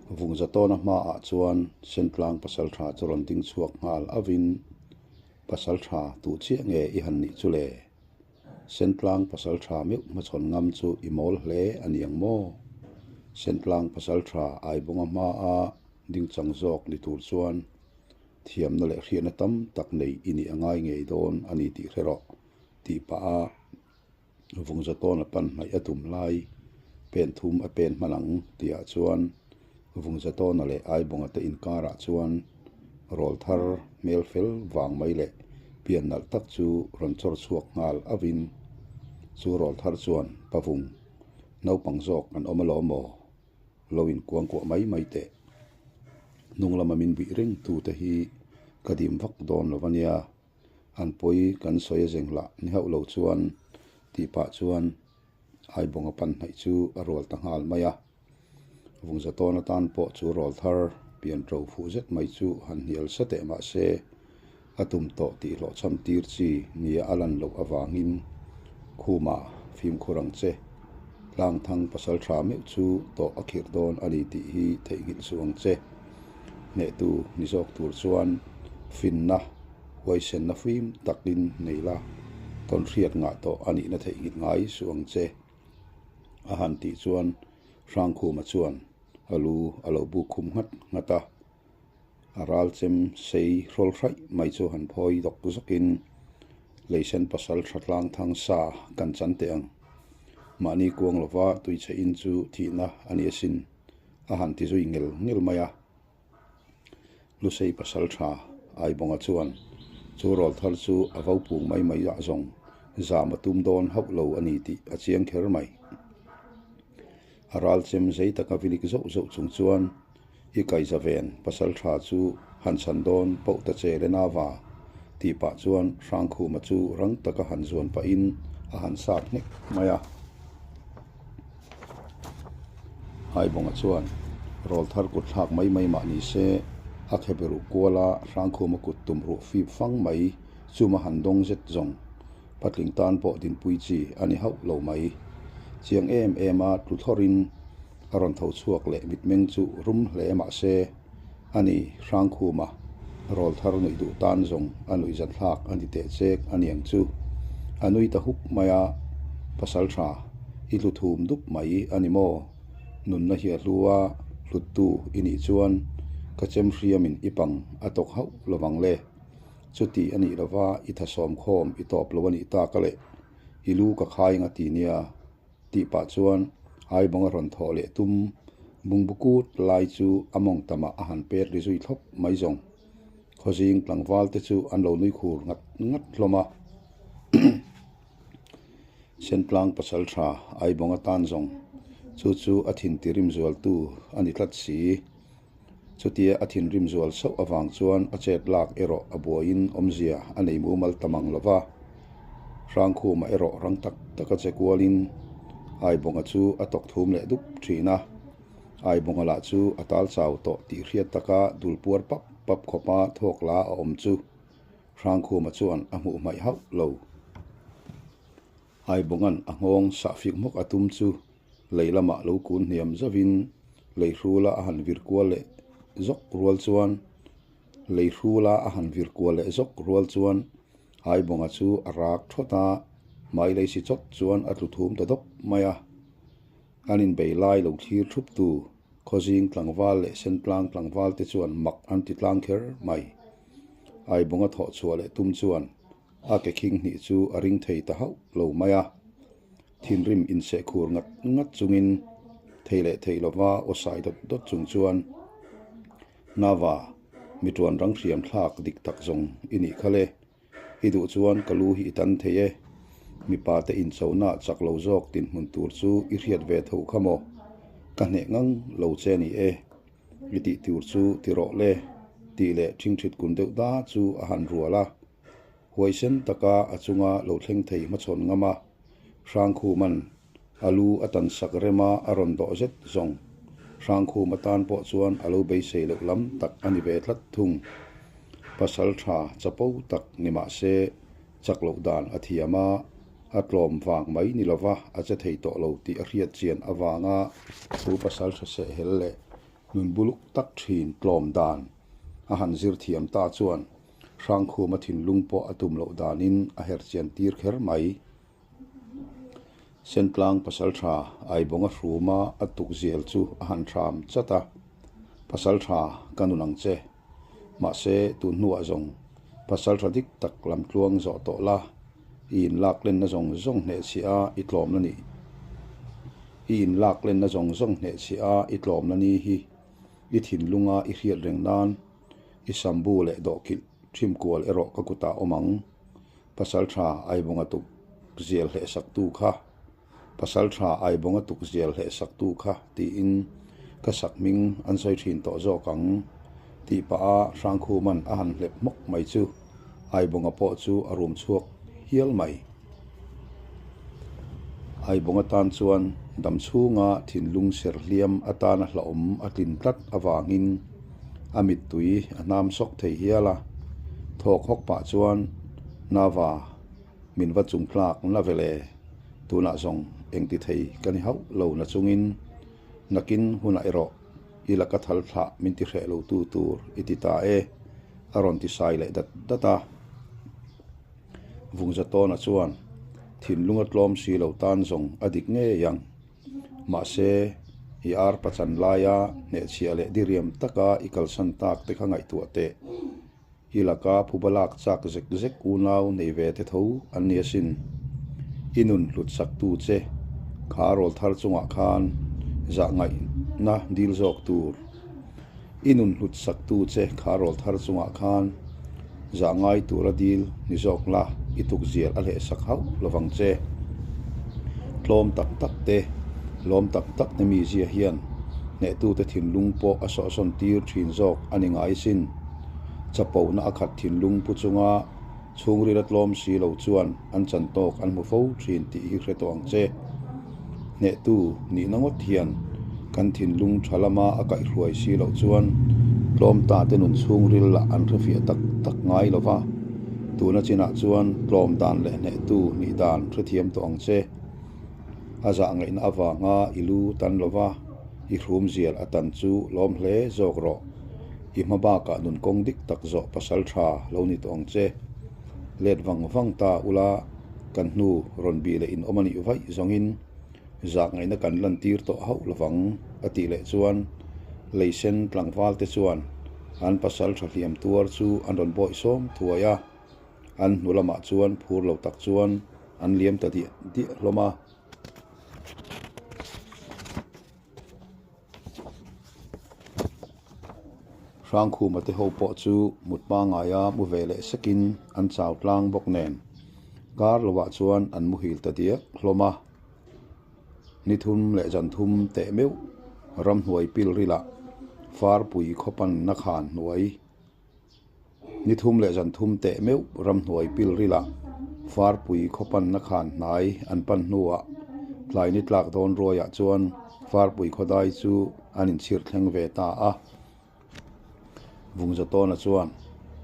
Vungzatawna hmaah chuan Sentlang pasaltha chu rawn ding chhuak nghal avin, Pasaltha tuh chiah nge i han nih chu le? Sentlang pasaltha meuh hmachhawn ngam chu i mawl hle a ni ang maw? Sentlang pasaltha Aibawnga hmaa dingchang zawk ni tur chuan thiamna leh hriatna tam tak nei i nih a ngai ngei dawn a ni tih hre rawh, tih pah a Vungzatawn a pan hnaih a tum lai pen thum a pen hman ang tihah chuan Vungzatawna leh Aibawnga te inkarah chuan rawl thar hmel fel vang mai leh pian nalh tak chu rawn chawr chhuak nghal avin chu rawl thar chuan Pavung naupang zawk an awm alawm maw? Lo inkuangkuah mai mai teh. Hnung lama min bih reng tute hi ka dim vak dawn lo ania. An pawi kan sawi a zeng lah ni hauh lo chuan tih pah chuan Aibawnga pan hnaih chu a rual ta nghal mai a. Vungzatawn atan pawh chu rawl thar pian ṭo fuh zet mai chu han hnial sa teh mah se a tum tawh tih hlawhchham tir chi nia a lan loh avangin Khuma fimkhur ang che. Tlangthang pasal tha meuh chu tawh a khirh dawn a ni tih hi theihnghilh suh ang che. Hnehtu ni zawk tur chuan finna, huaisenna fim takin nei la, tawnhriat ngah tawh a nihna theihnghilh ngai suh ang che. A han tih chuan Hrangkhuma chuan a lu a lo buk khum nghat nghat a. A ral chem sei hrawl hraih mai chu han phawi dawk zawkin leisen pasal tha tlang thang sa kan chan teh ang. Mahni kuang lova tuichhe in chu thihna a ni asin a han ti zui ngel ngel mai a. Lusei pasal tha Aibawnga chuan chu rawl thar chu a vo pung mai mai ah zawng zam a tum dawn hauh lo a ni tih a chiang kher mai. A ral chem zei taka vilik zauh zauh chung chuan I kaiza ven pasal tha chu han chhan dawn poh ta che le nava tih pah chuan Hrangkhuma chu rang taka han zuan pahin a han sat nghek mai a. Haibawnga chuan rawl thar kut thlak mai mai mah ni se a khe be ruh kuala Hrangkhuma kut tum ruh fip fang mai chuma han dawng zet zawng patling tan pawh dinpui chi a ni hauh lo mai. Chiang em em a tlu thlawrin A rawn tho chhuak leh mitmeng chu rum hle mah se, a ni Hrangkhuma rawl thar nuih duh tan zawng a nuih zat hlak a ni teh chek a niang chu. A nui ta huk mai a, Pasal tha, i hlu thum dup mai a ni maw? Nunna hi a hlu a, hluttu i nih chuan ka chem hriamin i pang a tawk hauh lovang le. Chuti a nih lova i thasawm khawm i tawp lo a nih tak a leh, i lu ka khai ang a ti nia. Tih pah chuan Aibawnga rawn thawh leh tum bungbu kut lai chu a mawng tamah a han pet ri zui thlawp mai zawng. Khawzing tlangval te chu an lo nui khur ngat ngat hlawm a. Sentlang pasal tha Aibawnga tan zawng chu chu a thin tirim zualtu a ni tlat si. Chutia a thinrim zual sauh avang chuan a chet lak erawh a buaiin awmzia a nei mumal ta mang lo va. Hrangkhuma erawh rang tak taka che kualin Aibawnga chu a tawk thum leh dup thin a. Aibawnga lah chu a tal chau tawh tih hriat taka dul puar pap pap khawpa thawk la a awm chu Hrangkhuma chuan a hmuh hmaih hauh lo. Aibawnga'n a nghawng sahfik hmawk a tum chu lei lamah lo kun hniam zauhin lei hrula a han vir kual leh zawk rual chuan lei hrula a han vir kual leh zawk rual chuan Aibawnga chu a rak thawt a, hmai lei si chawt chuan a tlu thum ta dawp mai a. An inbei lai lo thlir thup tu Khawzing tlangval leh Sentlang tlangval te chuan mak an ti tlang kher mai. Aibawnga thawh chhuah leh tum chuan A ke khing hnih chu a ring thei ta hauh lo mai a, thinrim inseh khur ngat ngat chungin thei leh thei lova aw sai dawt dawt chung chuan, Nava, mi tuan rang hriam thlak dik tak zawng i nih kha le, i duh chuan ka lu hi i tan thei e, mipa te inchona chak lo zawk dinhmun tur chu i hriat ve tho kha maw, ka hneh ngang lo che ni e, i tih tur chu ti rawh le, tih leh ṭhingṭhit kun deuh da chu a han rual a. Huaisen taka a chunga lo thleng thei hmachhawn ngam a, Hrangkhuma'n a lu a tan sak rem a, a rawn dawh zet zawng. Hrangkhum atan pawh chuan a lo beisei loh lam tak a ni ve tlat thung. Pasal tha chapo tak ni mah se, chak loh dan a thiam a, a tlawm vang mai ni lova a che thei tawh lo tih a hriat chian avanga chu pasal tha sehhel leh. Nun buluk tak thin tlawm dan a han zir thiam ta chuan Hrangkhuma thinlung pawh a tum loh danin a her chian tir kher mai. Sentlang pasaltha Aibawnga hruma a tuk zial chu a han hram chat a, Pasaltha ka nun ang che. Mahse tun hnuah zawng pasaltha dik tak lam tluang zawh tawh la, i inlak lenna zawng zawng hnehchhiah a i tlawmna ni i inlak lenna zawng zawng hnehchhiah a i tlawmna ni hi i thinlunga i hriat reng nan i sambu leh dawhkilh ṭhimkual erawh ka kutah awm ang. Pasalṭha Aibawnga tuk zial hlehsaktu kha, Pasalṭha Aibawnga tuk zial hlehsaktu kha tiin ka sak hming an sawi ṭhin tawh zawk ang tih pah a Hrangkhuman a han hlep hmawk mai chu Aibawnga pawh chu a rum chhuak hial mai. Aibawnga tan chuan dam chhunga thinlung ser hliam atana hlauhawm a tlin tlat avangin a mittui a hnam sawk thei hial a, thawk hawk pah chuan Nava min va chung tlak na ve le, tunah zawng engti thei ka ni hauh lo na chungin nakin hunah erawh i laka thal thlah min ti hreh lo tu tur i ti ta e, a rawn ti sai leh dat dat a. Vungzatawna chuan thinlung a tlawm si lo tan zawng a dik ngei ang. Mahse, i ar pachan laia hnehchhiah leh diriam taka i kalsan tak te kha ngaihtuah teh. I laka phuba lak chak zek zek unau nei ve te tho an ni asin. I nun hlut saktu che kha rawl thar chungah khan zah ngaihna dil zawk tur. I nun hlut saktu che kha rawl thar chungah khan zah ngai tura dil ni zawk la, i tukzial a hleh sak hauh lovang che. Tlawm tak tak te, lawm tak tak te mizia hian hnehtute thinlung pawh a sawhsawn tir thin zawk a ni ngai sin. Chapona a khat thinlung pu chunga Chhungril a tlawm si lo chuan an chan tawk an hmu fo thin tih hi hre tawh ang che. Hnehtu nihna ngawt hian kan thinlung tha lama a kaihhruai si loh chuan tlawm ta te nun chhungril lah an hrefiah tak tak ngai lo va, tuna chinah chuan tlawm dan leh hnehtu nih dan hrethiam tawh ang che. A zah ngaihna avanga i lu tan lo va, i hrum zial a tan chu lawm hle zawk rawh. I hma bakah nun kawng dik tak zawh pasal tha lo ni tawh ang che. Let vang vang ta ula kan hnu rawn bih leh in awm a nih vaih zawngin zak ngaihna kan lantir tawh hauh lovang a tih leh chuan leisen tlangval te chuan an pasal tha hliam tuar chu an rawn bawih sawm thuai a, an hnu lamah chuan phur lo tak chuan an liam ta diah diah hlawm a. Hrangkhuma te ho pawh chu mut pangaia mu ve leh sekin an chau tlang bawk nen kar lovah chuan an muhil ta diak hlawm a. Ni thum leh zan thum teh meuh ramhnuai pil rilah Farpui khawpanna khan hnuai Ni thum leh zan thum teh meuh ramhnuai pil rilah Farpui khaw panna khan hnai an pan hnuah tlai ni tlak dawn ruaiah chuan Farpui khaw dai chu an inchhir thleng ve ta a. Vungzatawna chuan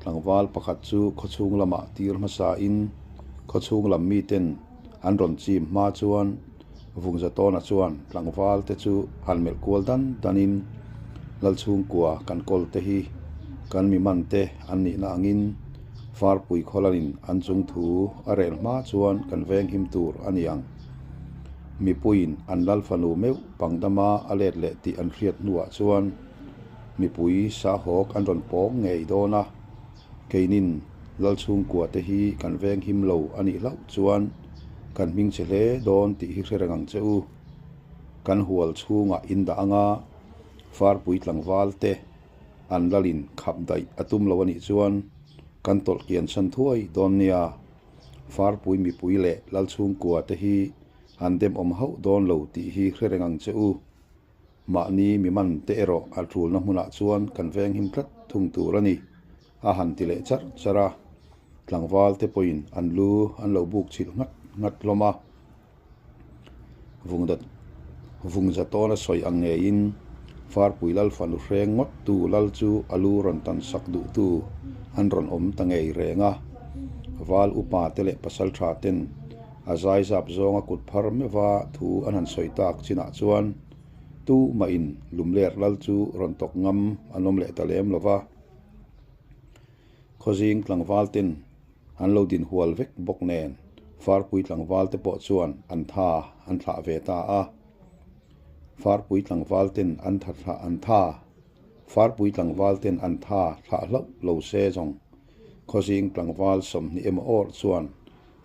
tlangval pakhat chu khawchhung lamah tir hmasain khawchhung lam miten an rawn chim hma chuan Vungzatawna chuan tlangval te chu han melh kual dan danin Lalchhungkua kan kawl te hi kan mi man te an nihna angin Farpui khawlanin an chung thu a rel hma chuan kan veng him tur a ni ang. Mipuiin an Lal fanu meuh pangdama a let leh tih an hriat hnuah chuan mipui sahawk an rawn pawng ngei dawn a. Keinin Lalchhungkua te hi kan veng him lo a nih hlauh chuan kan hming che hle dawn tih hi hre reng ang che u. Kan hual chhungah in dah anga Farpui tlangval te an lalin khap daih a tum lo a nih chuan kan tawlh kian chhan thuai dawn nia. Farpui mipui leh Lalchhungkua te hi an demawm hauh dawn lo tih hi hre reng ang che u. Mahni mi man te erawh a tulna hmunah chuan kan veng him tlat thung tur a ni, a han ti leh charh charh a. Tlangval te pawhin an lu an lo buk chhilh nghat nghat hlawm a. Vungza tawna sawi ang ngeiin Farpui Lal fanu hreng ngawt tu lal chu a lu rawn tan sak duh tu an rawn awm ta ngei reng a. Val upa te leh pasaltha ten A zaizap zawnga kut phar meuha thu an han sawi tak chinah chuan Tu mahin Lumler lal chu rawn tawk ngam an awm leh ta lem lo va. Khawzing tlangval ten an lo din hual vek bawk nen Farpui tlangval te pawh chuan an tha an thlah ve ta a. Farpui tlangval ten an tha thlah an tha Farpui tlangval ten an tha thlah hlauh lo se zawng Khawzing tlangval 20 emaw awrh chuan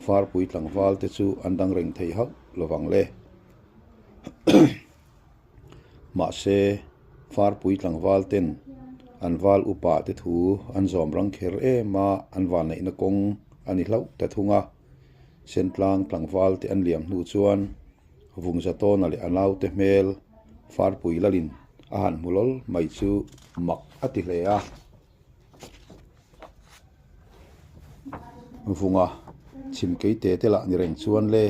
Farpui tlangval te chu an dang reng thei hauh lovang le. Mahse, Farpui tlangval ten an val upa te thu an zawm rang kher em a, an vanneihna kawng a ni hlauh ta thung a. Sentlang tlangval te an liam hnu chuan Vungzatawna leh a naute hmel Farpui lalin a han hmu lawl mai chu mak a ti hle a. Vunga chhim keite te lah ni reng chuan le,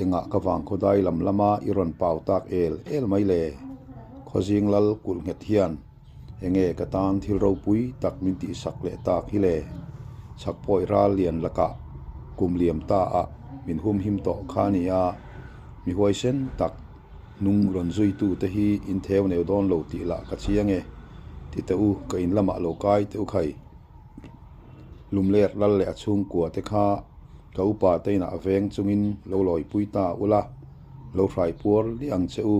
engah ka vang khawdai lam lama i rawn pau tak el el mai le? Khawzing lal kulh nghet hian enge ka tan thil ropui tak min tihsak leh tak hi le? Chhak pawi ral lian lakah kum liam ta ah min humhim tawh kha nia, mi huaisen tak. Hnung rawn zuitu te hi in theu neu dawn lo tih lah ka chiang e. Ti teh u, ka in lamah lo kai teh u khai. Lumler lal leh a chhungkua te kha ka upa te inah veng chungin lo lawipui ta ula, lo hrai puar liah ang che u.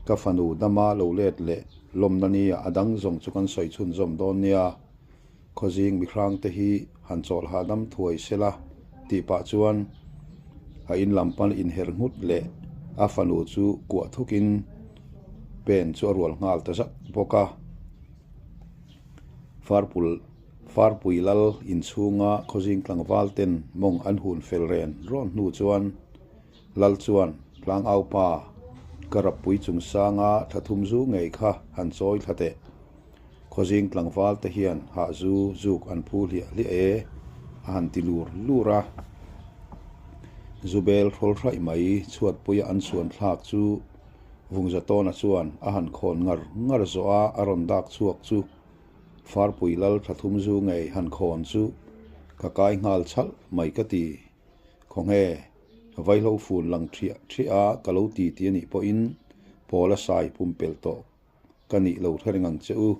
Ka fanu dama lo let leh lawmna nia a dang zawng chu kan sawi chhunzawm dawn nia. Khawzing mihrang te hi han chawlh hahdam thuai se la tih pah chuan a in lam pan inher nghut leh a fanu chu kuah thukin pen chu a rual nghal ta zat bawk a. Farpul Farpui lal inchhunga khawzing tlangval ten mawng an hun fel ren rawn hnu chuan Lal chuan Tlangaupa ka rappui chungsanga thla thum zu ngei kha han chawi thla teh. Khawzing tlangval te hian hah zu zuk an phu hliah hliah e, a han ti lur lur a. Zubel hrawl hraih mai chhuatpuia an chhuan thlak chu Vungzatawna chuan a han khawn ngar ngar zawh a, a rawn dak chhuak chu Farpui lal thla thum zu ngei han khawn chu ka kai nghal chhalh mai ka ti. Khawnge, vaihlo fun lang thiah thiah a ka lo ti ti a nih pawhin Pawla sai pumpelh tawh ka nih lo hre reng ang che u,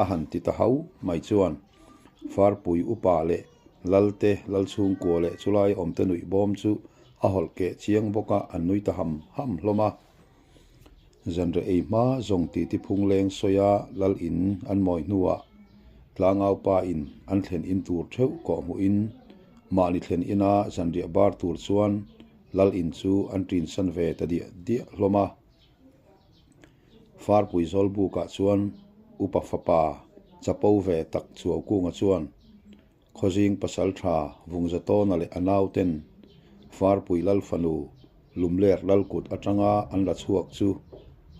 a han ti ta hau mai chuan Farpui upa leh Lalte Lalchhungkua leh chulai awmte nuih bawm chu a hawlh keh chiang bawk a, an nui ta ham ham hlawm a. Zanreh ei hma zawng titi phung leng sawia Lal in an mawi hnuah Tlangau pa in an thlen in tur theuh kawh hmuhin mahni thlen ina zanriah bar tur chuan Lal in chu an ṭinsan ve ta diah diah hlawm a. Farpui Zawlbukah chuan upa fapa chapo ve tak Chuaukunga chuan Khawzing pasaltha Vungzatawna leh a nauten Farpui Lalfanu Lumler Lalkut atanga an la chhuak chu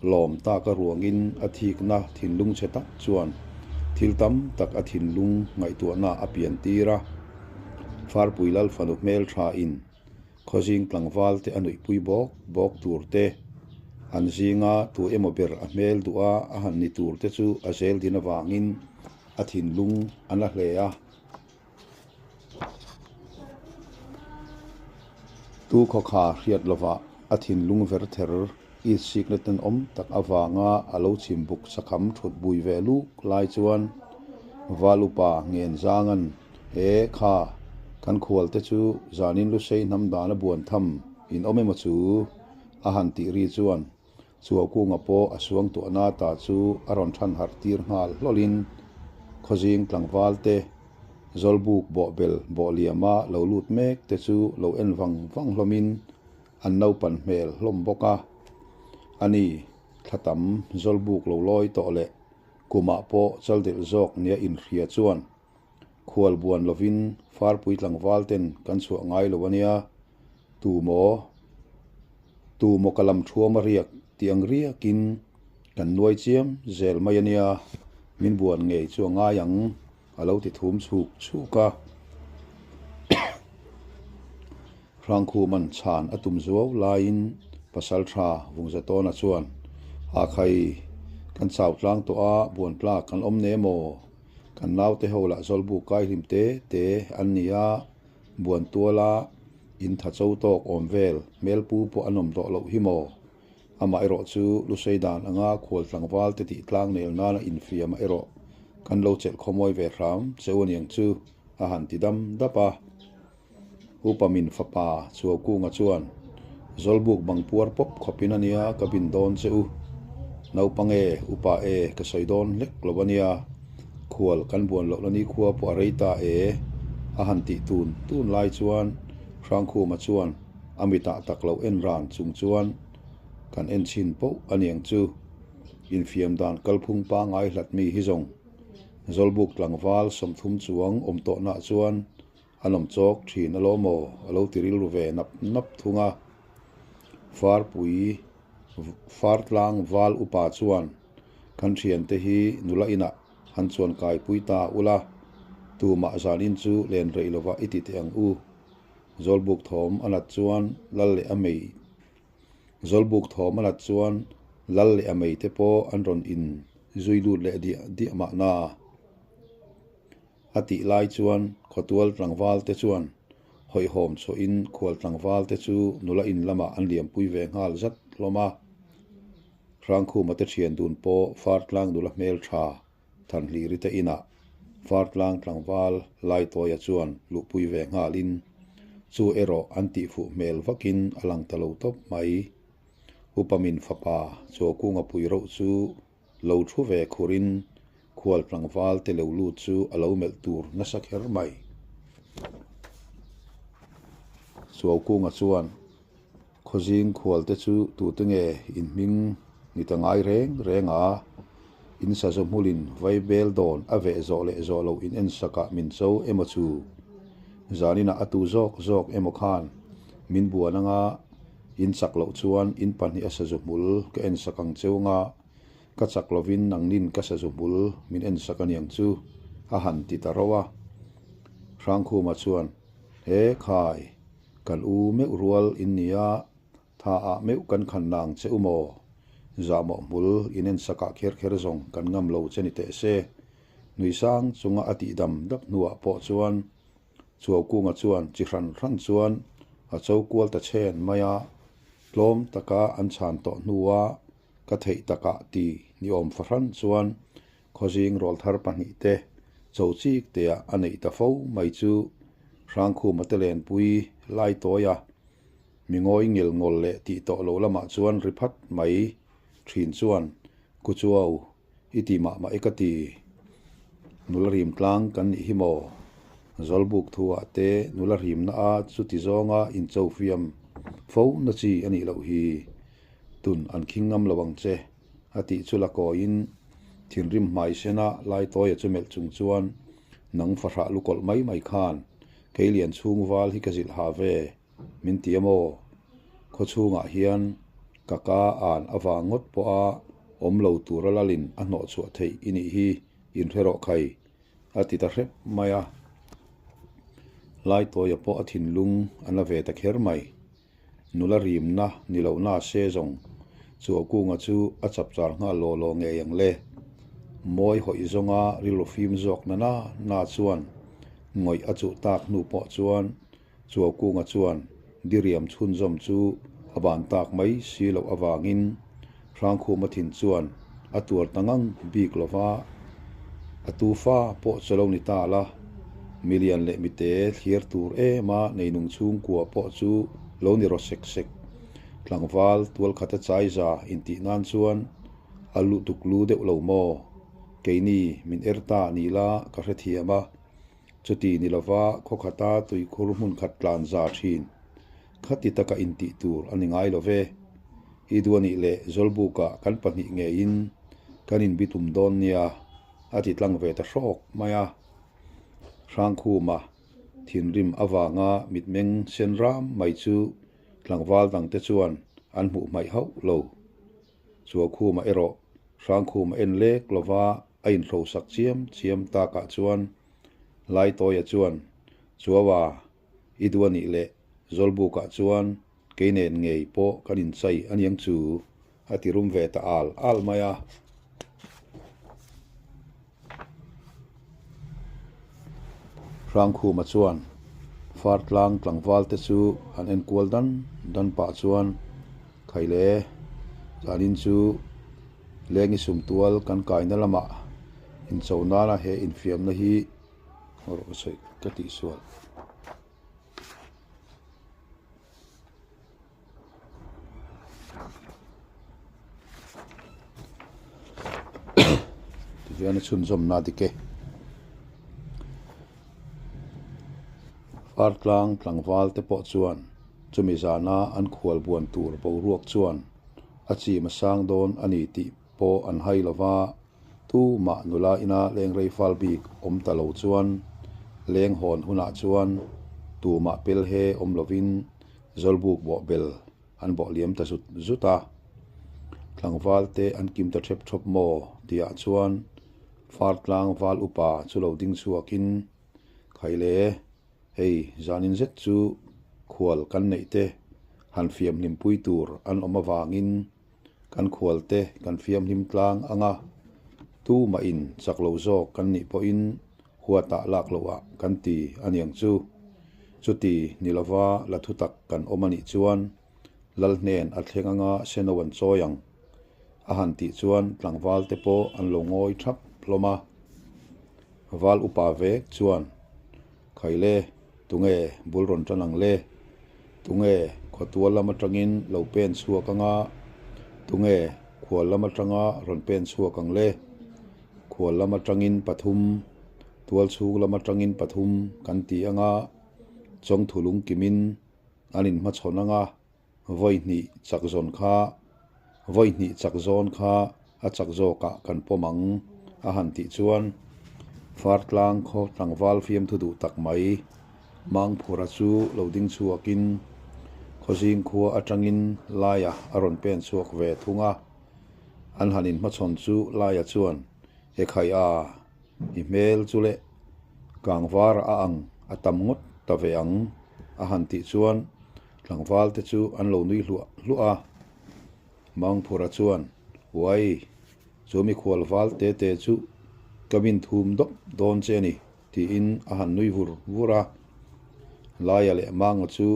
lawm taka ruangin a thikna thinlung chhe tak chuan thil tam tak a thinlung ngaihtuahna a pian tir a. Farpui Lalfanu hmeltha in Khawzing tlangval te a nuihpui bawk bawk tur te, an zinga tu emaw ber a hmel duh a a han ni tur te chu a zel din avangin a thinlung a na hle a. Tu khawkha hriat lovah a thinlung ver ther itsikna tenawm tak avanga a lo chim buk sakham thut bui ve luk lai chuan Valupa ngen zangan He kha, kan khual te chu zanin Lusei hnam dana buan tham in awm emaw chu? a han tih ri chuan Chuaukunga pawh a suang tuahna ta chu a rawn than harh tir nghal hlawlin Khawzing tlangval te Zawlbuk bawhbel bawhliama lo lut mek te chu lo en vang vang hlawmin an naupan hmel hlawm bawk a. Ani, thla tam Zawlbuk lo lawi tawh leh kumah pawh chaldelh zawk nia inhria chuan Khual buan lovin Farpui tlangval ten kan chhuah ngai lo a nia, tu maw, tu maw ka lam thuam a riak tih ang riakin kan nuai chiam zel mai a nia, min buan ngei chu a ngai ang a lo ti thum chhuk chhuk a. Hrangkhuman chhan a tum zuau laiin Pasaltha Vungzatawna chuan, Akhai, kan chau tlang tawh a, buan tlak kan awm ne maw? Kan naute ho lah zawlbuk kai hlim te te an ni a, Buantuala in tha cho tawk awm vel hmelpu pawh an awm tawh loh hi maw? Amah erawh chu Lusei dan anga khual tlangval te tih tlang nel nana infiamah erawh kan lo chelh khawmawi ve hram cheu aniang chu a han ti dam dap a. Upa min fapa Chuaukunga chuan, Zawlbuk bang puar pawp khawpin ania ka bin dawn che u. Naupang e, upa e, ka sawi dawn hlek lo ania. Khual kan buan lohna nikhua pawh a rei ta e, a han tih tun tun lai chuan Hrangkhuma chuan a mitah tak lo en ran chung chuan kan en chhin poh aniang chu. Infiam dan kalphung pangngai hlat mi hi zawng Zawlbuk tlangval 30 chuang awm tawhnaah chuan an awm chawk thin alawm aw a lo ti rilru ve nap nap thung a. Farpui Fartlang val upa chuan kan thiante hi nula inah han chuan kaipui ta ula, tumah zanin chu len rei lova i ti teh ang u. Zawlbuk thawm a nat chuan lal leh a mei Zawlbuk thawm a nat chuan lal leh a mei te pawh an rawn in zui lut leh diah diah mahna. A tih lai chuan khawtual tlangval te chuan hawihhawm chhuahin khual tlangval te chu nula in lamah an liampui ve nghal zat hlawm a. Hrangkhuma te thian dun pawh Fartlang nula hmel tha Thanhliri te inah Fartlang tlangval Laitawia chuan luhpui ve nghalin chu erawh an tihfuh hmel vakin a lang ta lo tawp mai. Upa min fapa Chuaukunga pui roh chu lo thu ve khurin khual tlangval te lo lut chu a lo melh tur nasa kher mai. Chuaukunga chuan Khawzing khual te chu tute nge in hming ni ta ngai reng reng a, in sazaw hmulin vaibel dawn a veh zawh leh zawh loh in en sakah min cho emaw chu? Zaninah a tu zawk zawk emaw khan min buan anga in chak loh chuan in pahnih a sazaw hmul ka en sak ang cheu anga ka chak lovin nangnin ka sazaw hmul min en sak aniang chu a han ti ta ro a. Hrangkhuma chuan, He khai! Kan u meuh rual in nia, tha ah meuh kan khan nang che u maw? Zahmawh hmul in en sakah kher kher zawng kan ngam lo che ni teh se. Nui sang chunga a tih dam dap hnuah pawh chuan Chuaukunga chuan chi hran hran chuan a cho kual ta chhen mai a, tlawm taka an chhan tawh hnua ka theih takah ti ni awm fahran chuan Khawzing rawlthar pahnihte cho chik teah a neih ta fo mai chu Hrangkhuma te lenpui lai tawi a, mi ngawi ngil ngawl leh tih tawh lo lamah chuan ri phat mai thin chuan Ku Chuau i ti mah mah i ka ti. Nula rim tlang kan nih hi maw? Zawlbuk thuah te nula rimna a chuti zawnga incho fiam fo na chi a nih loh hi. Tun an khing ngam lo ang che. A tih chu la kawiin thinrim hmai sena Laitawia chu melh chung chuan, Nang fahrah lu kawlh mai mai khan kei lian chhung val hi ka zilh ha ve, min ti a maw? Khaw chhungah hian ka ka an avang ngawt pawha awm lo tura lalin a hnawh chhuah theih i nih hi inhre rawh khai, a ti ta hrep mai a. Laitawia pawh a thinlung a na ve ta kher mai. Nula rimna ni lo na se zawng Chuaukunga chu a chapchar nghal law law ngei ang le. Mawi hawih zawnga rilru fim zawk na na na chuan ngawih a chuh tak hnu pawh chuan Chuaukunga chuan diriam chhunzawm chu a ban tak mai si loh avangin Hrangkhuma thin chuan a tuar ta ngang bik lo va, a tufa pawh chu lo ni ta la, milian leh mite thlir tur ema neinung chhungkua pawh chu lo ni raw sek sek. Tlangval tualkhata chaiza intih nan chuan a luh tuk lu deuh lo maw? Keini min er ta ni la ka hrethiam a, chuti ni lova khawkhata tuikhur hmun khat tlan za thin. Khati taka intih tur a ni ngai lo ve. I duanih leh Zawlbukah kan pahnih ngeiin kan inbitum dawn nia, a ti tlang ve ta hrawk mai a. Hrangkhuma thinrim avanga mitmeng sen ram mai chu tlangval dangte chuan an hmuh hmaih hauh lo. Chuaukhuma erawh Hrangkhuma en lek lova a inhlosak chiam chiam takah chuan Laitawia chuan, Chuaua, I duh a nih leh Zawlbukah chuan kei nen ngei pawh kan inchai a niang chu a ti rum ve ta al al mai a. Hrangkhuma chuan Fartlang tlangval te chu han enkual dan dan pah chuan Khaile. Zanin chu Lengi Sumtual kan kaina lamah incho nana he infiamna hi rawh ka sawi ka tihsual. Tihian a chhunzawmna dik e. Fartlang tlangval te pawh chuan chumi zana an khual buan tur boruak chuan a chim a sang dawn a ni tih pawh an hai lo va, tumah nula ina leng rei fal bik awm ta lo chuan leng hawn hunah chuan tumah pel he awm lovin Zawlbuk bawh bel an bawh liam ta zut zut a, tlangval te an kim ta thep thawp maw tihah chuan Fartlang val upa chu lo ding chhuakin, Khaile, hei zanin zet chu khual kan neih te han fiam hlimpui tur an awm avangin kan khual te kan fiam hlim tlang ang a, tumahin chak lo zawk kan nih pawhin huatah lak loh ah kan ti a niang chu. Chuti ni lova la thutak kan awm a nih chuan Lal hnen a thleng anga seno an chawi ang a han tih chuan tlangval te pawh an lo ngawi thap hlawm a. Val upa vek chuan, Khaile, tunge bul rawn tan ang le? Tunge khawtual lam atangin lo pen chhuak anga? Tunge khual lam atanga rawn pen chhuak ang le? Khual lam atangin pathum, tual chhung lam atangin pathum kan ti anga chawngthu lungkimin an inhmachhawn anga vawi hnih chak zawn kha vawi hnih chak zawn kha a chak zawkah kan pawm ang a han tih chuan Fartlang khaw tlangval fiamthu duh tak mai Mangphura chu lo ding chhuakin Khawzing khua atangin Laia a rawn pen chhuak ve thung a. An han inhmachhawn chu Laia chuan, Ekhai a, i hmel chu leh kangvar a ang a tam ngawt ta ve ang, a han tih chuan tlangval te chu an lo nui hluah hluah a. Mangphura chuan, Uai, chu mikhual val te te chu ka min thum dawp dawn che a ni, tiin a han nui vur vur a. Laia leh Manga chu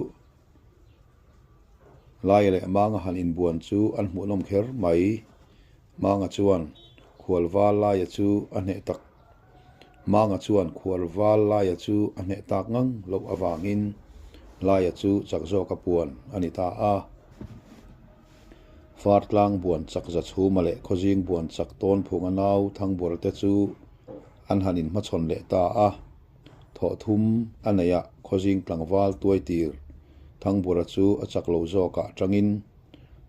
Laia leh Manga han inbuan chu an hmuhnawm kher mai. Manga chuan khualval Laia chu a hneh tak Manga chuan khualval Laia chu a hneh tak ngang loh avangin Laia chu chak zawka puan a ni ta a. Fartlang buan chak Zachhuma leh Khawzing buan chak Tawnphunga nau Thangbuara te chu an han inhmachhawn leh ta a. Thawh thum a neih a, Khawzing tlangval tuai tir Thangbura chu a chak lo zawkah tangin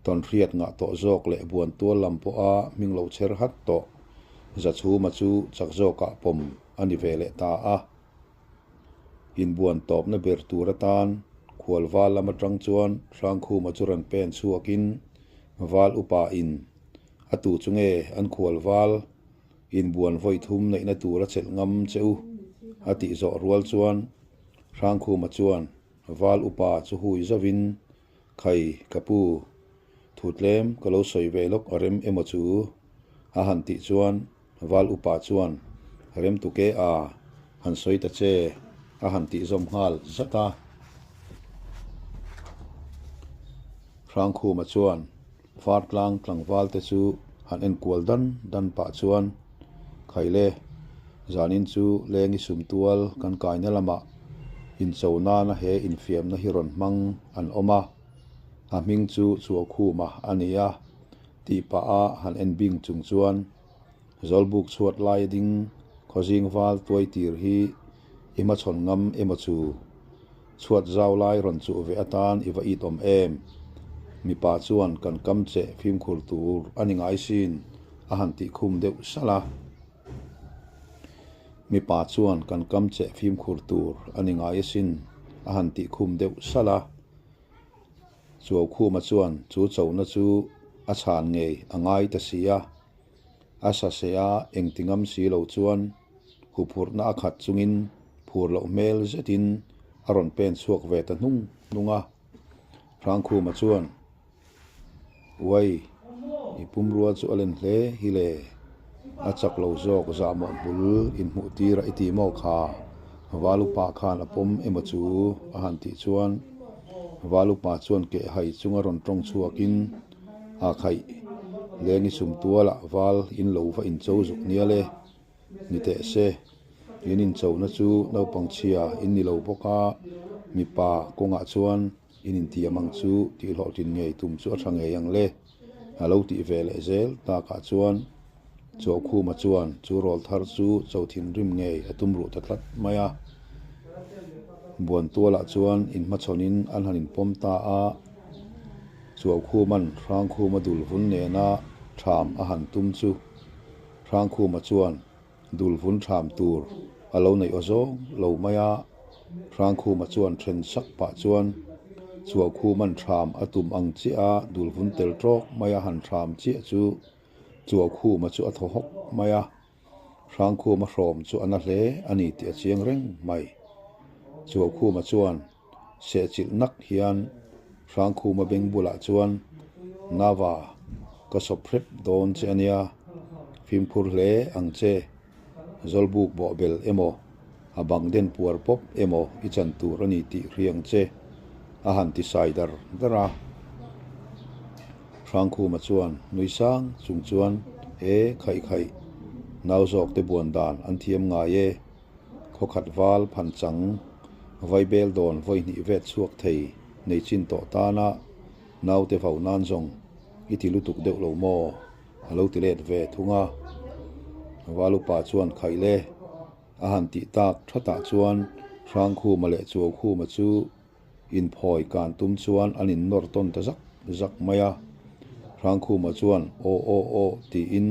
tawnhriat ngah tawh zawk leh buan tual lam pawha hming lo chher hat tawh Zachhuma chu chak zawkah pawm a ni ve leh ta a. Inbuan tawpna ber tur atan khual val lam atang chuan Hrangkhuma chu rawn pen chhuakin val upa in a tu chu nge an khual val Inbuan vawi thum neihna tur a chelh ngam che u, a tih zawh rual chuan Hrangkhuma chuan Val upa chu hui zauhin, Khai, ka pu, thu tlem ka lo sawi ve lawk a rem emaw chu? a han tih chuan Val upa chuan, Rem tu ke a, han sawi ta che, a han tih zawm nghal zat a. Hrangkhuma chuan Fartlang tlangval te chu han enkual dan dan pah chuan, Khaile, zanin chu Lengi Sumtual kan kaina lamah incho nana he infiamna hi rawn hmang an awm a, a hming chu Chuakhuma a ni a, tih pah a han en bing chung chuan Zawlbuk chhuat laia ding khawzing val tuai tir hi i hmachhawn ngam emaw chu? Chhuat zau lai rawn chuh ve atan i va it awm em? Mipa chuan kan kam che fimkhur tur a ni ngai sin a han tih khum deuh salh a. Mipa chuan kan kam che fimkhur tur a ni ngai asin a han tih khum deuh salh a. Chuaukhuma chuan chu chona chu a chhan ngei a ngai ta si a. A sa seh a, engti ngam si lo chuan huphurhna a khat chungin phur loh hmel zetin a rawn pen chhuak ve ta hnung hnung a. Hrangkhuma chuan, Uai, i pumrua chu a len hle hi le, a chak lo zawk zahmawh bul inhmuh tir a i ti maw kha? Valupa khan a pawm emaw chu? a han tih chuan Valupa chuan keh hai chunga rawn tawng chhuakin, A khaih. Lengi sumtualah val in lo va incho zuk nial e. Ni teh se, in inchona chu naupang chhia in ni lo bawk a, mipa kawngah chuan in intiam ang chu tih hlawhtlin ngei tum chu a tha ngei ang le. A lo tih ve leh zel takah chuan Chawhkhuma chuan chu rawl thar chu cho thinrim ngei a tum ruh ta tlat mai a. Buantualah chuan inhmachhawnin an han inpawm ta a, Chuaukhuma'n Hrangkhuma dul vun nena ṭham a han tum chu Hrangkhuma chuan dul vun ṭham tur a lo neih aw zawng lo mai a. Hrangkhuma chuan ṭhen sak pah chuan Chuaukhuma'n ṭham a tum ang chiah a dul vun tel ṭawk mai a han ṭham chiah chu Chuaukhuma chu a thaw hawk mai a. Hrangkhuma hrawm chu a na hle a ni tih a chiang reng mai. Chuaukhuma chuan sehchilh nak hian Hrangkhuma beng bulah chuan, Nava, ka sawp hrep dawn che a nia, fimkhur hle ang che, Zawlbuk bawhbel emaw, a bang den puar pawp emaw i chan tur a ni tih hriang che, a han ti sai dar dar a. Hrangkhuma chuan nui sang chung chuan, E khaih khaih, nau zawk te buan dan an thiam ngai e, khawkhat val phan chang, vaibel dawn vawi hnih vet chhuak thei nei chin tawh tana naute vau nan zawng i ti lutuk deuh lo maw? A lo ti let ve thung a. Valupa chuan khaih le a han tih tak thatah chuan Hrangkhuma leh Chuaukhuma chu inphawi kan tum chuan an innawr tawn ta zak zak mai a. Hrangkhuma chuan aw aw aw tiin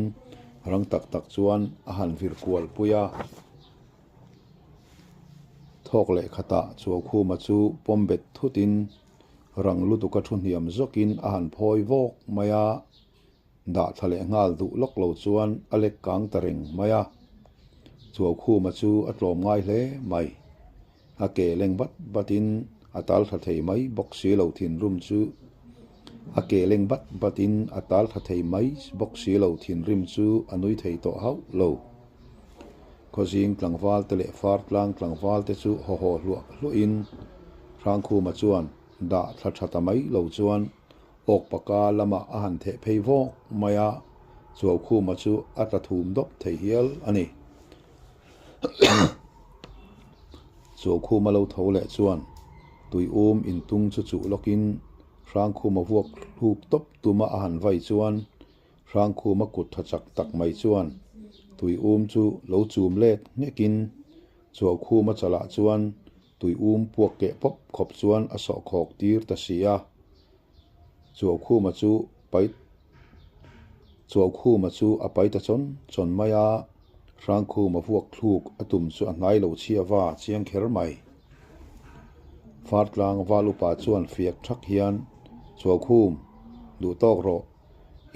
rang tak tak chuan a han vir kual pui a. Thawk leh khatah Chuaukhuma chu pawm bet thutin rang lutuka thu hniam zawkin a han phawi vawk mai a. Dah thla leh nghal duh lawk lo chuan a lek kang ta reng mai a. Chuaukhuma chu a tlawm ngai hle mai. A ke leng bat batin a tal thla thei mai bawk si lo thinrim chu A ke leng bat batin a tal thla thei mai bawk si lo thinrim chu a nui thei tawh hauh lo. Khawzing tlangval te leh fartlang tlangval te chu haw haw hluah hluahin Hrangkhuma chuan dah thla tha ta mai lo chuan Awk paka lamah a han theh phei vawk mai a, Chuaukhuma chu a tla thum dawp thei hial a ni. Chuaukhuma lo tho leh chuan tui um intung chu chuh lawkin Hrangkhuma vuak hluk tawp tuma a han vai chuan Hrangkhuma kut tha chak tak mai chuan tui um chu lo chum let nghekin Chuaukhuma chalah chuan Tui um puak keh pawp khawp chuan a sawh khawk tir ta si a. Chuaukhuma chu pai Chuaukhuma chu a pai ta chawn chawn mai a, Hrangkhuma vuak thluk a tum chu a hnai lo chhia va chiang kher mai. Fartlang val upa chuan fiak thak hian, Chuaukhum, duh tawk rawh,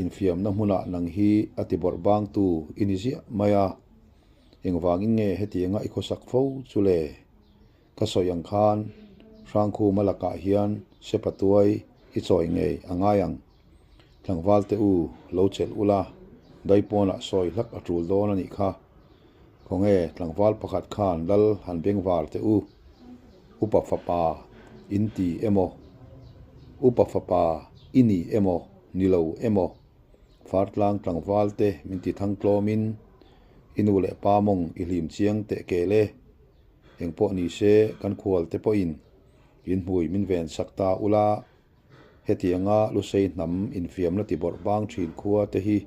infiamna hmunah nang hi a ti bawrh bangtu i ni ziah mai a. Engvangin nge hetianga i khawsak fo chu le? Ka sawi ang khan Hrangkhuma lakah hian Sepa tuai i chawi ngei a ngai ang. Tlangval te u, lo chelh ula, daipawnah sawi hlak a tul dawn a nih kha. Khawnge tlangval pakhat khan lal han bengvar teh u, upa fapa in ti emaw, upa fapa i ni emaw, ni lo emaw, Fartlang tlangval te min ti thang tlawmin i nu leh pa mawng i hlim chiang teh kel e. Engpawh ni se kan khual te pawhin in hmui min ven sak ta ula, hetianga Lusei hnam infiamna ti bawrh bang thin khua te hi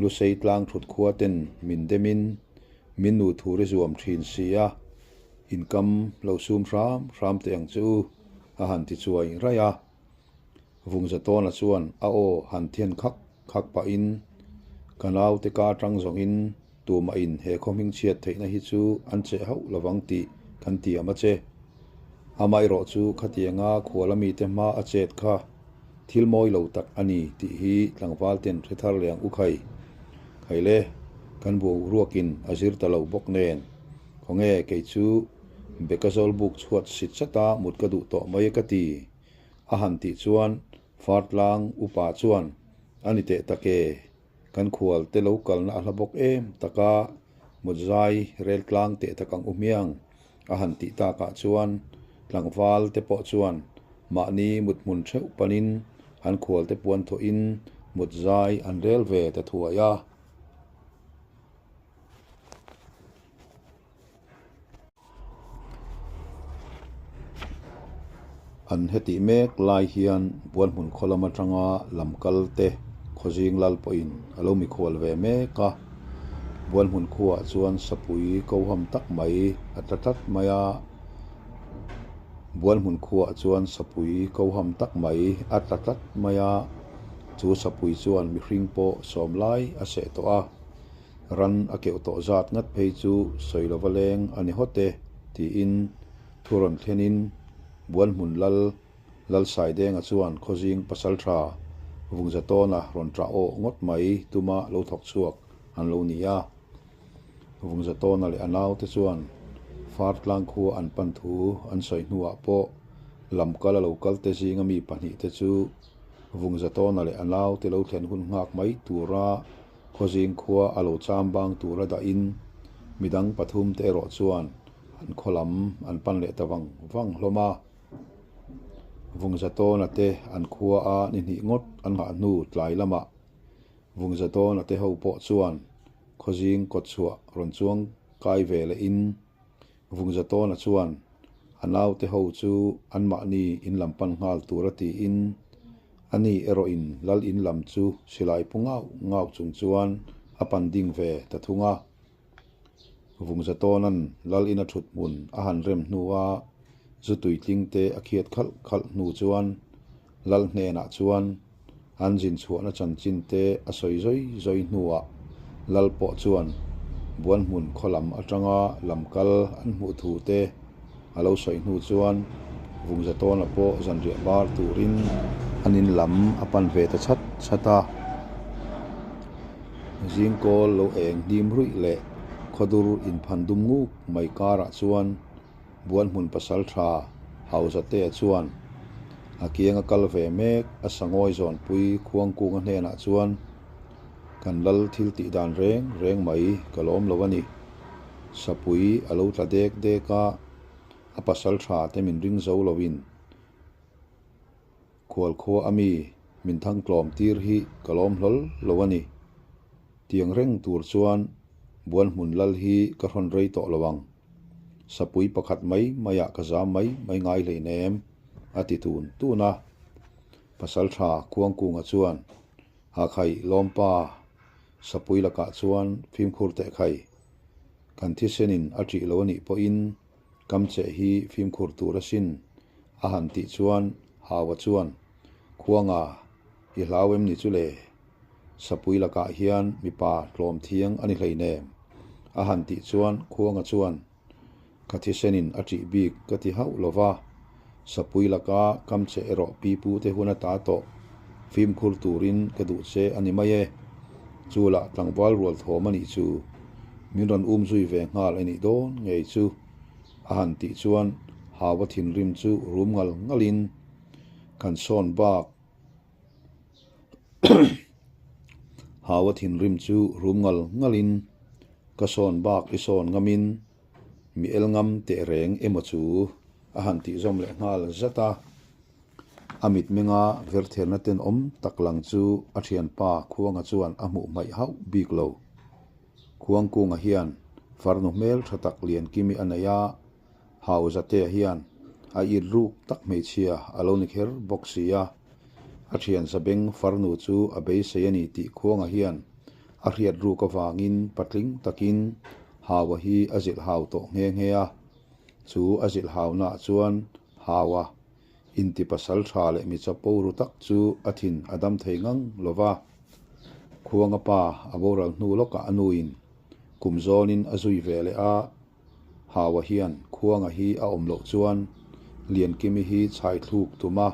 Lusei tlang thut khua ten min demin min nu thur i zuam thin si a, inkam lo sum hram hram teh ang che u, a han ti chuai raih a. Vungzatawna chuan a aw han thian khak khak pahin, Ka naute ka atang zawngin tumahin he khaw hming chhiat theihna hi chu an cheh hauh lovang tih kan tiam a che. Amaherawh chu khatianga khuala mite hma a chet kha thil mawi lo tak a ni tih hi tlangval ten hre thar leh ang u khai. Khaile, kan boruakin a zir ta lo bawk nen, khawnge kei chu Beka zawlbuk chhuat sit chata mut ka duh tawh mai ka ti. A han tih chuan Fartlang upa chuan, A ni teh tak e, kan khual te lo kalna a hla bawk em taka mutzai rel tlang teh tak ang u hmiang, a han tih takah chuan tlangval te pawh chuan mahni mut hmun theuh panin an khual te puan thawhin mut zai an rel ve ta thuai a. An hetih mek lai hian Buanhmun khaw lam atanga lam kal te Khawzing lal pawhin a lo mikhual ve mek a. Buanhmun khuaah chuan sapui koham tak mai a tla tlat mai a. Buanhmun khuaah chuan sapui koham tak mai a tla tlat mai a. Chu sapui chuan mihring pawh sawm lai a seh tawh a. Ran a keuh tawh zat ngat phei chu sawi lova leng a ni hawt e, tiin thu rawn thlenin Buanhmun Lal Lalsaidenga chuan Khawzing pasaltha Vungzatawna rawn ṭah awh ngawt mai tuma lo thawk chhuak an lo ni a. Vungzatawna leh a naute chuan Fartlang khua an pan thu an sawi hnuah pawh lamkal a lo kalte zinga mi pahnihte chu Vungzatawna leh a naute lo thlen hun nghak mai tura Khawzing khua a lo cham bang tura dahin midang pathum te erawh chuan an khaw lam an pan leh ta vang vang hlawm a. Vungzatawna te an khua a ni hnih ngawt an nghah hnu tlai lamah Vungzatawna te ho pawh chuan Khawzing kawtchhuah rawn chuang kai ve lehin Vungzatawna chuan a naute ho chu anmahni in lam pan nghal tura tiin ani erawhin lal in lam chu silai pu ngau ngau chung chuan a pan ding ve ta thung a. Vungzatawna'n lal ina thut hmun a han rem hnua zu tuitling te a khiat khalh khalh hnu chuan lal hnenah chuan An zin chhuahna chanchin te a sawi zawi zawi hnuah Lal pawh chuan Buanhmun khaw lam atanga lam kal an hmuh thu te a lo sawi hnu chuan Vungzatawna pawh zanriah bar turin an in lam a pan ve ta chhat chhat a. Zingkawl lo eng hnim ruih leh khawdur inphan dum nguk mai karah chuan Buanhmun pasaltha Hauzatea chuan a kianga kal ve mek a sangawi zawnpui Khuangkunga hnenah chuan, Kan lal thil tih dan reng reng mai ka lawm lo a ni. Sapui a lo tla dek dek a, a pasaltha te min ring zo loin khualkhua a mi min thangtlawm tir hi ka lawm hlawl lo a ni. Tiang reng tur chuan Buanhmun lal hi ka hrawn rei tawh lo ang. Sapui pakhat mai maiah ka zam mai mai ngai hleinem, a ti tun tun a. Pasaltha Khuangkunga chuan, Ha khai lawmpa, sapui lakah chuan fimkhur teh khai. Kan thisenin a ṭih lo a nih pawhin kam cheh hi fimkhur tur asin, a han tih chuan Hawa chuan, Khuanga, i hlau em ni chu le? Sapui lakah hian mipa tlawm thiang a ni hleinem, a han tih chuan Khuanga chuan, Ka thisenin a ṭih bik ka ti hauh lo va, Sapui laka kam che erawh pipu te hun a ta tawh, fimkhur turin ka duh che a ni mai e. Chu lah tlangval rual thawm a nih chu, min rawn um zui ve nghal a nih dawn ngei chu, a han tih chuan Hawa thinrim chu rum ngal ngalin kan sawn bak. Hawa thinrim chu rum ngal ngalin ka sawn bak i sawn ngamin mi el ngam teh reng emaw chu a han tih zawm leh nghal zat a. A mitmenga vertherna tenawm tak lang chu a thianpa Khuanga chuan a hmuh hmaih hauh bik lo. Khuangkunga hian farnu hmel tha tak Liankimi a nei a, Hauzatea hian a it ruk tak hmeichhia a lo ni kher bawk si a, a thian Zabeng farnu chu a beisei a ni tih Khuanga hian a hriat ruk avangin patling takin Haua hi a zilh hau tawh nghe nghe a. Chu a zilh haunaah chuan Haua inti pasal tha leh mi chapo ru tak chu a thin a dam thei ngang lo va. Khuanga pa a boral hnu lawkah a nuin kum zawnin a zui ve leh a. Hawa hian Khuanga hi a awm loh chuan Liankimi hi chhai thluk tum a,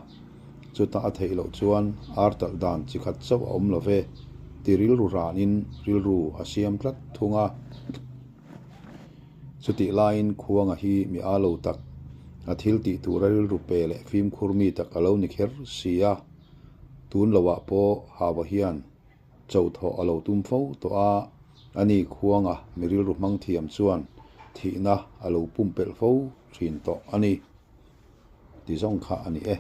chuta a theih loh chuan ar talh dan chi khat chauh a awm lo ve ti rilru ranin rilru a siam tlat thung a. Chutih laiin Khuanga hi mi a lo tak, a thil tih tura rilru pe leh fimkhur mi tak a lo ni kher si a, tun loah pawh Hawa hian Chauthawh a lo tum fo tawh a, ani khuanga mi rilru hmang thiam chuan thihna a lo pumpelh fo thin tawh a ni. Ti zawng kha a ni e.